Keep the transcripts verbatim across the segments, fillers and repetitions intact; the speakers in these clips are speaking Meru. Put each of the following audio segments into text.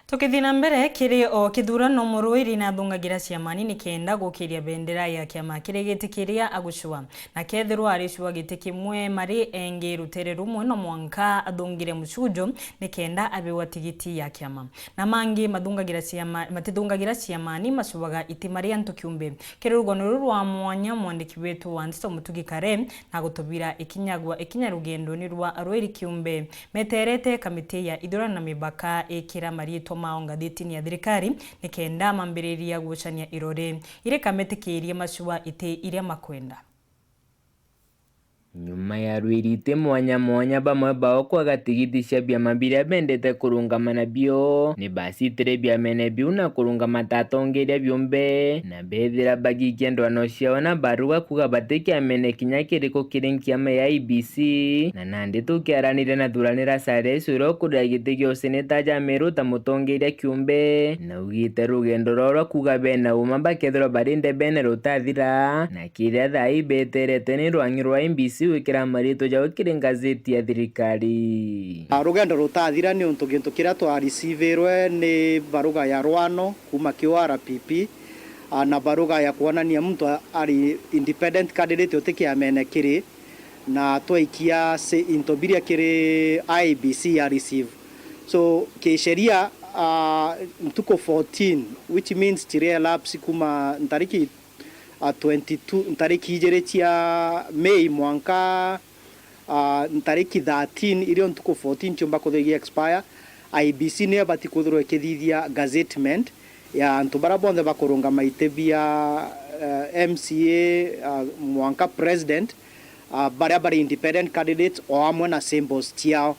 Tukithii na mbere, kiri o kithurano, muruiri nathungagira ciamani nikenda gukiria bendera ya kiama kiri giti kiria agucua, na kethirwa aricua giti kimwe, mari engi rutere rumwe, no mwanka athungire mucujo nikenda abewa tigiti ya kiama. Na mangi mathungagira ciama, matithungagira ciamani, macuaga iti mari antu kiumbe. Kiri rugano ruru rwa mwanya, mwandiki wetu wa nteto Mutugi Kare na gutubira ikinya gwa ikinya rugendoni rwa arwiri kiumbe meterete kamiti ya ithurano na mibaka ikira mariitwa mao ngathitini ya thirikari nikenda mambiriria gucania irore iria ikametikiria macua iti iria makwenda. Nyuma ya arwiri iti mwanya mwanya, bamwe bao kwaga tigiti cia biama biria bendete kurungama nabio, ni bacitire biamene biu na kurungama ta atongeria biumbe, na bethira bagikia ndwano ciao na baruga kuga bati kiamene kinya kiriku kiri nkiama ya I E B C. Na nandi tukiaranire na Thuranira Charles, uria ukuria giti gia useneta ja Meru ta mutongeria kiumbe, naugite rugendo rwao rwa kuga bena uma bakethirwa bari ndebene rutathira, na kiria thaa ii beterete ni rwang'i rwa I E B C gwikira maritwa jao kiri ngazeti ya thirikari. Ah, rugendo rutathira ni untu gintu kiria twa receive-irwe ni baruga ya rwano kuma ki O R P P, ah, na baruga ya kwonania muntu a-, ari independent candidate uti kiamene kiri, na twaikia se-, into biria kiri I E B C ya receive. So, kisheria, ah, ntuku fourteen, which means chiri elapse kuma ntariki, ah, twenty-two, ntariki ijiri cia Mei mwanka, ah, ntariki thirteen, irio ntuku fourteen ciumba kwithirwa igi expire, I E B C niyo ibati kwithirwa ikithithia gazettement ya antu baria bonthe bakurungama iti bia, eh, M C A, ah, mwanka president, ah, baria bari independent candidates o amwe na symbols ciao.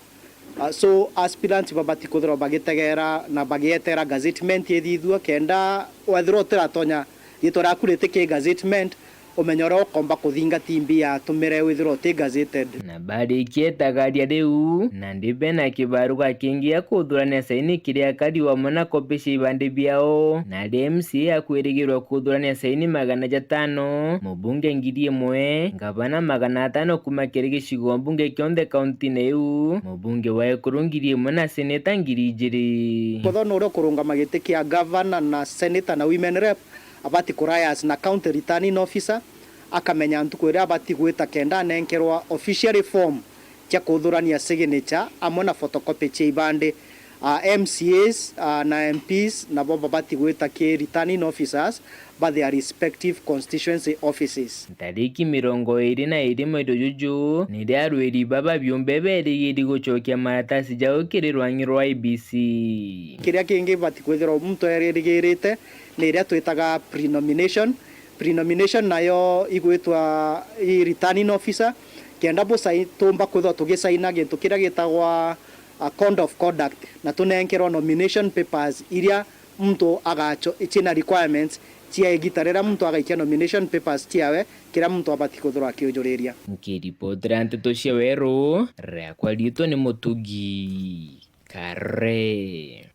Ah, so aspirants babati kwithirwa bagitegera na bagietera gazettement ithithua, kenda wethirwa utiratonya riitwa riaku riti ki gazettement, umenye uria ukomba kuthinga timbi yatumire withirwa uti gazetted. Na barikia itagaria riu, nandi bena kibaruga kingi gia kuthurania saini kiria akari wamwe na kopi cia ibandi biao, na aria M C A akwirigirwa kuthurania saini magana jatano, mubunge ngiri imwe, ngavana magana atano kuma kiri gicigo mbunge kionthe kauntine iu, mubunge wa ekuru ngiri imwe na seneta ngiri ijiri. Kwethwa nuria ukurungama giti kia gavana na seneta na women rep, abati kurias na county returning officer, akamenya ntuku iria abati gwita kenda anenkerwa officially form cia kuthurania signature amwe na photocopy cia ibandi. Ah, M C As, ah, na M Ps nabo babati gwita ki returning officers ba their respective constituency offices. Ntariki mirongo iri na iri mweri juju, niria arwiri baba biumbe berigiri gucokia maratasi jao kiri rwang'i rwa I E B C. Kiria kingi bati kwithirwa muntu erigirite ni iria twitaga pre-nomination. Pre-nomination nayo igwitwa i returning officer, kenda busai-, tumba kwithirwa tugisaina gintu kiria gitagwa, a, code of conduct, na tunenkerwa nomination papers iria muntu agacho-, ciina requirements cia igita riria muntu agaikia nomination papers ciawe, kiria muntu abati kwithirwa akiujuriria. Nkiripotera nteto cia Weru, riakwa riitwa ni Mutugi Kare.